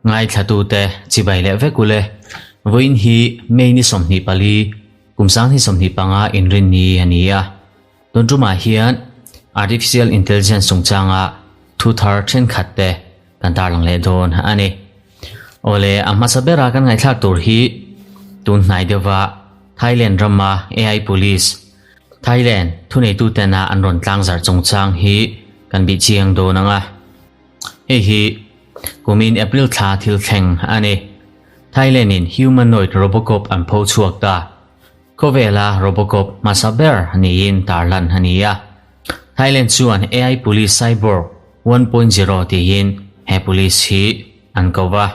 Ngaithlatute chibai leh vek ule. Vawiin hi May ni 24, kum 2025 inrinni a ni a. Tun tumah hian Artificial Intelligence chungchanga thu thar thenkhat te kan tarlang leh dawn a ni. Awle, a hmasa bera kan ngaihthlak tur hi tun hnai deuhva Thailand rama AI Police, Thailand thuneitutena an rawn tlangzarh chungchang hi kan bih chiang dawn ang a. Hei hi kumin April thla thil thleng a ni. Thailand in humanoid Robocop an pho chhuak ta. Khawvela Robocop hmasa ber niin tarlan a ni a. Thailand chuan AI Police Cyborg 1.0 tiin he police hi an ko va.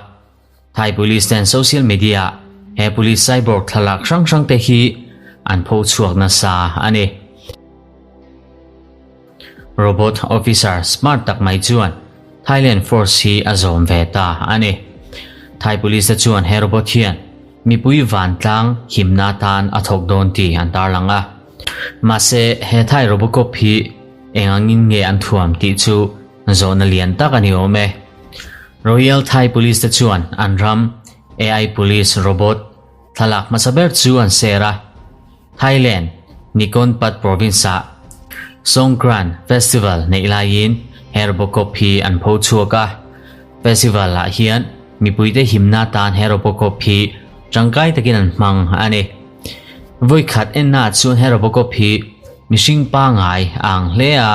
Thai police ten social media ah he police cyborg thlalak hrang hrang te hi an pho chhuak nasa a ni. Robot officer smart tak mai chuan Thailand force hi a zawm ve ta a ni. Thai police te chuan he robot hian mipui vantlang himna atan a thawk dawn tih an tarlang a. Mahse he Thai Robocop hi eng angin nge an thuam tih chu zawhna lian tak a ni awm e. Royal Thai Police te chuan an ram AI Police robot thlalak hmasa ber chu an share a. Thailand, Nikon Pat province-ah Songkran Festival neih laiin he Robocop hi an pho chhuak a. Festival-ah hian mipuite himna atan he Robocop hi tangkai takin an hmang a ni. Vawikhat ennaah chuan he Robocop hi mihring pangngai a ang hle a,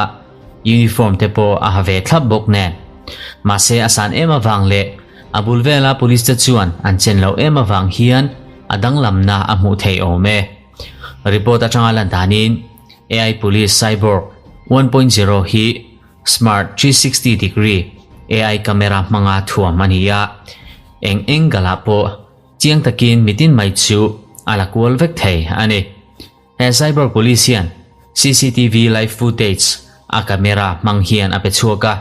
uniform te pawh a ha ve thlap bawk nen. Mahse a san em avang leh a bul vela police te chuan an chen loh em avang hian a danglamna a hmuh theih awm e. Report atanga lan danin AI Police Cyborg 1.0 hi Smart 360 degree AI camera hmanga thuam a ni a, eng angle ah pawh chiang takin mitin mai chu a la kual vek thei a ni. He cyber police hian cctv live footage a camera hmang hian a pe chhuak a,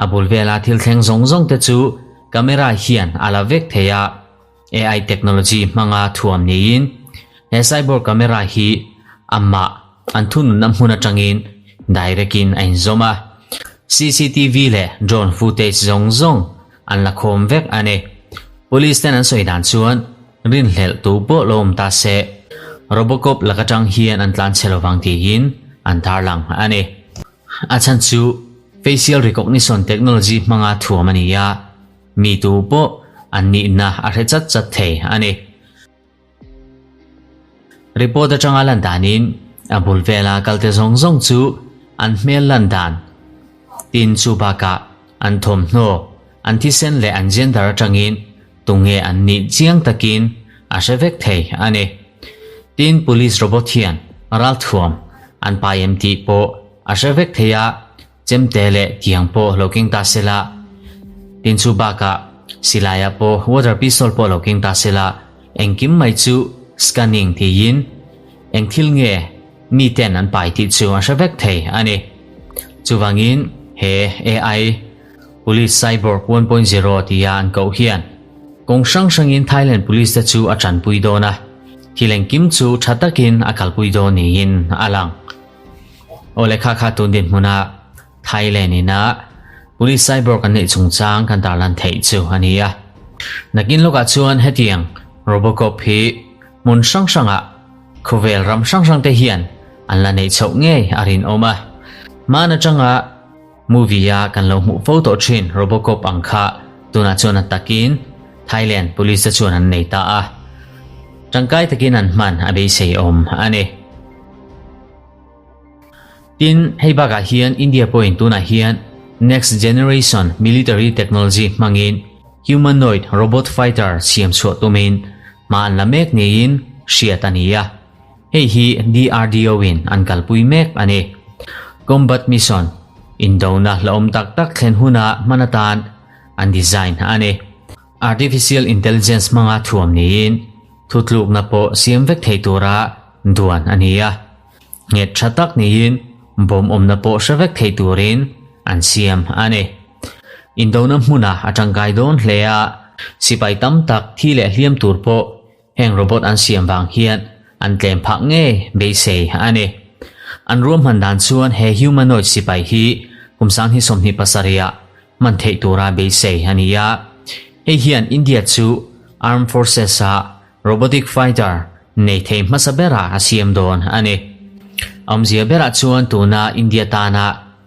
a bul vela thil thleng zawng zawng te chu camera hian a la vek thei a, AI technology hmanga thuam niin he cyber camera hi amah an thununna hmun atangin direct in a inzawm a, cctv leh drone footage zawng zawng an la khawm vek a ni. Police ten an sawi dan chuan rinhlelh tu pawh lo awm ta se, Robocop lak atang hian an tlan chhe lovang tiin an tarlang a ni. A chhan chu facial recognition technology hmanga thuam a ni a, mi tu pawh an nihna a hre chat chat thei a ni. Report atanga lan danin a bul vela kalte zawng zawng chu an hmel lan dan tin chu bakah an thawmhnaw, an thisen leh an gender atangin tunge an nih chiang takin a hre vek thei a ni. Tin police robot hian ralthuam an pai em tih pawh a hre vek thei a, Chemte leh tiang pawh lo keng ta sela, tin chu bakah silaiah pawh water pistol pawh lo keng ta sela, engkim mai chu scanning tiin eng thil nge miten an pai tih chu a hre vek thei a ni. Chuvangin he AI Police Cyborg 1.0 tia an koh hian kawng hrang hrangin Thailand Police te chu a tanpui dawn a, thil engkim chu tha takin a kalpui dawn niin a lang. Aw le kha kha tun dinhmuna Thailand ina Police Cyborg an neih chungchang kan tarlan theih chu a ni a. Nakin lawkah chuan hetiang Robocop hi hmun hrang hrangah khawvel ram hrang hrang te hian an la neih chhoh ngei a rinawm a. Hman atanga movie a kan lo hmuh fo tawh thin Robocop ang kha tunah chuan a takin Thailand Police te chuan an nei ta a. Tangkai takin an hman a beisei awm a ni. Tin, hei bakah hian India pawhin tunah hian Next Generation Military Technology hmangin Humanoid Robot Fighter siam chhuah tumin hma an la mek niin hriat a ni a. Hei hi DRDO in an kalpui mek a ni. Combat Mission, indona hlauhawm tak tak thlen huna hman atan an design a ni. Artificial Intelligence hmanga thuam niin thutlukna pawh siam vek thei tura duan a ni a. Nghet tha tak niin bawm awmna pawh hre vek thei turin an siam a ni. Indona hmuna a tangkai dawn hle a, sipai tam tak thi leh hliam tur pawh heng robot an siam vang hian an tlem phah ngei beisei a ni. An ruahman dan chuan he humanoid sipai hi kum 2027 ah. hman theih tura beisei a ni a. Hei hian India chu Armed Forces-a robotic fighter nei thei hmasa berah a siam dawn a ni. Awmzia berah chuan tuna India tana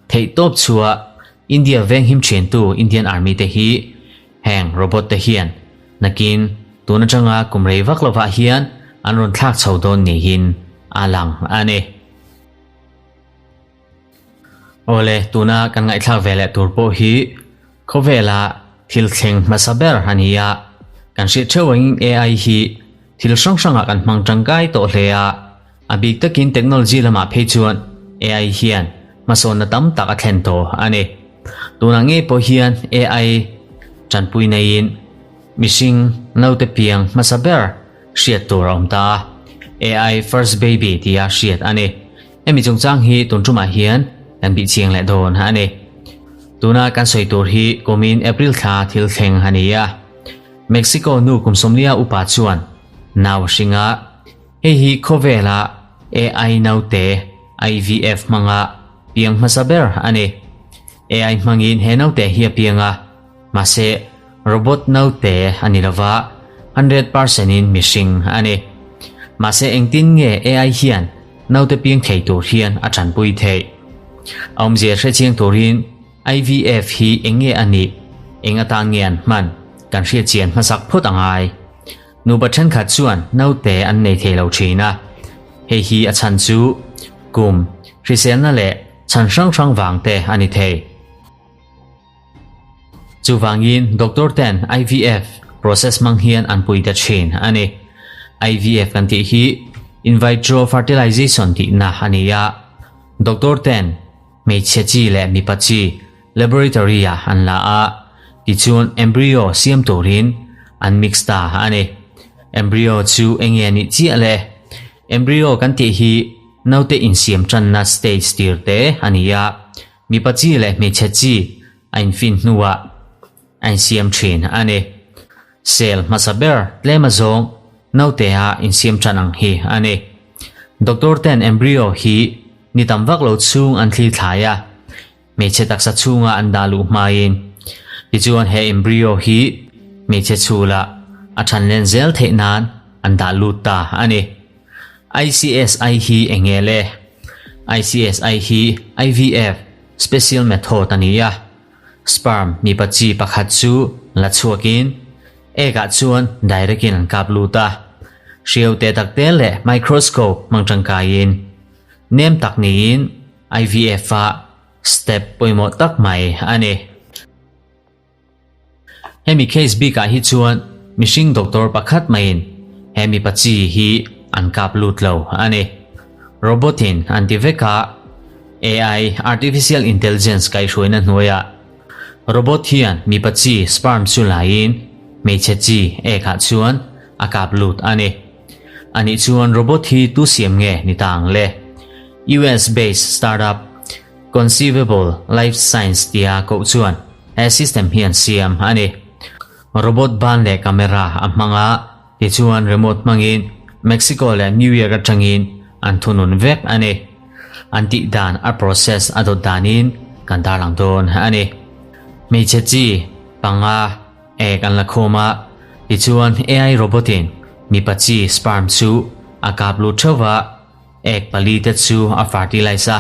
theihtawp chhuah India venghim thiantu Indian Army te hi heng robot te hian nakin tun atanga kum rei vak lovah hian an rawn thlak chho dawn niin a lang a ni. Awle, tuna kan ngaihthlak ve leh tur pawh hi khawvela thil thleng hmasa ber a ni a. Kan hriat theuh angin AI hi thil hrang hrangah kan hmang tangkai tawh hle a. A bik takin technology lamah phei chuan AI hian hmasawnna tam tak a thlen tawh a ni. Tunah ngei pawh hian AI tanpui neiin mihring naute piang hmasa ber hriat tur a awm ta a. AI first baby tia hriat a ni. Hemi chungchang hi tun tumah hian kan bih chiang leh dawn a ni. Tuna kan sawi tur hi kumin April thla thil thleng a ni a. Mexico nu kum 40 upa chuan nau a hring a, hei hi khawvela AI naute IVF hmanga piang hmasa ber a ni. AI hmangin he naute hi a piang a, mahse robot naute a ni lova, 100% in mihring a ni. Mahse engtin nge AI hian naute piang thei tur hian a tanpui theih? A awmzia hre chiang turin IVF hi eng nge a nih, eng atan nge an hman kan hriat chian hmasak phawt a ngai. Nupa thenkhat chuan naute an nei thei lo thin a, hei hi a chhan chu kum, hriselna leh chhan hrang hrang vang te a ni thei. Chuvangin doctor ten IVF process hmang hian an pui ta thin a ni. IVF kan tih hi In Vitro Fertilization tihna a ni a, doctor ten hmeichhe chi leh mipa chi laboratory ah an la a, tichuan embryo siam turin an mix ta a ni. Embryo chu enge a nih chiah le? Embryo kan tih hi naute insiam tanna stage tir te a ni a, Mipa chi leh hmeichhe chi a infin hnuah a insiam thin a ni. Cell hmasa ber tlem azawng nautea insiam tan ang hi a ni. Doctor ten embryo hi ni tam vak lo chhung an thli thlai a, hmeichhe taksa chhunga an dah luh hmain. Tichuan he embryo hi hmeichhe chhula a than len zel theih nan an dah lut ta a ni. ICSI hi eng nge le? ICSI hi IVF special method a ni a, sperm mipa chi pakhat chu la chhuakin egg ah chuan direct in an kap lut a, hriau te tak te leh microscope hmang tangkaiin nem tak niin IVF ah step pawimawh tak mai a ni. Hemi case bikah hi chuan mihring doctor pakhat maiin he mipa chi hi an kap lut lo a ni. Robot in an ti vek a, AI, Artificial Intelligence, kaihhruaina hnuaiah robot hian mipa chi sperm chu laiin hmeichhe chi egg ah chuan a kap lut a ni. Anih chuan robot hi tu siam nge ni ta ang le? US based startup Conceivable Life Science tia koh chuan he system hi an siam a ni. Robot ban leh camera a hmang a, tichuan remote hmangin Mexico leh New York atangin an thunun vek a ni. An tih dan a process a dawt danin kan tarlang dawn a ni. Hmeichhe chi panga ek an la khawm a, tichuan AI robot in mipa chi sperm chu a kap lut theuh a, Egg pali te chu a fertilize a,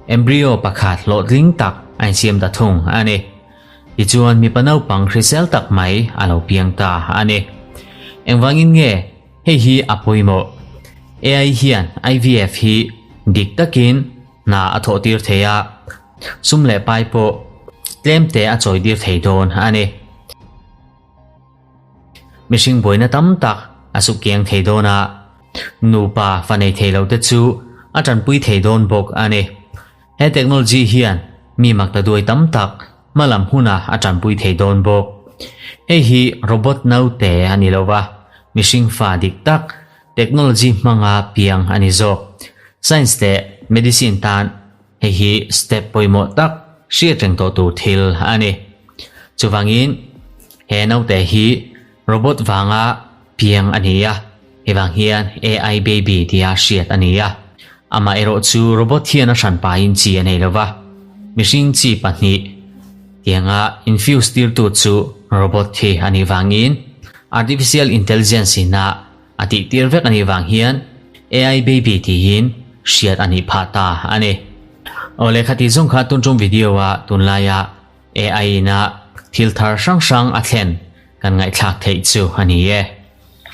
embryo pakhat hlawhtling tak a insiam ta thung a ni. Tichuan mipa naupang hrisel tak mai a lo piang ta a ni. Engvangin nge hei hi a pawimawh? AI hian IVF hi dik takin hna a thawh tir thei a, sum leh pai pawh tlem te a chawi tir thei dawn a ni. Mihring buaina tam tak a suk kiang thei dawn a, nupa fa nei thei lo te chu a tanpui thei dawn bawk a ni. He technology hian mi makta duai tam tak hmalam hunah a tanpui thei dawn bawk. Hei hi robot naute a ni lo va, mihring fa dik tak technology hmanga piang a ni zawk. Science leh medicine tan Hei hi step pawimawh tak hriat reng tawh tur thil a ni. Chuvangin he naute hi robot vanga piang a ni a, hei vang hian AI baby tia hriat a ni a. Amaherawhchu robot hian a hranpain chi a nei lo va, mihring chi pahnih. Tianga infuse tirtu chu robot hi a nih vangin artificial intelligence ina a tih tir vek a nih vang hian AI baby tiin hriat a nih phah ta a ni. Aw lehkha tih zawng kha tun tum video ah tunlaia AI ina thil thar hrang hrang a thlen kan ngaihthlak theih chu a ni e.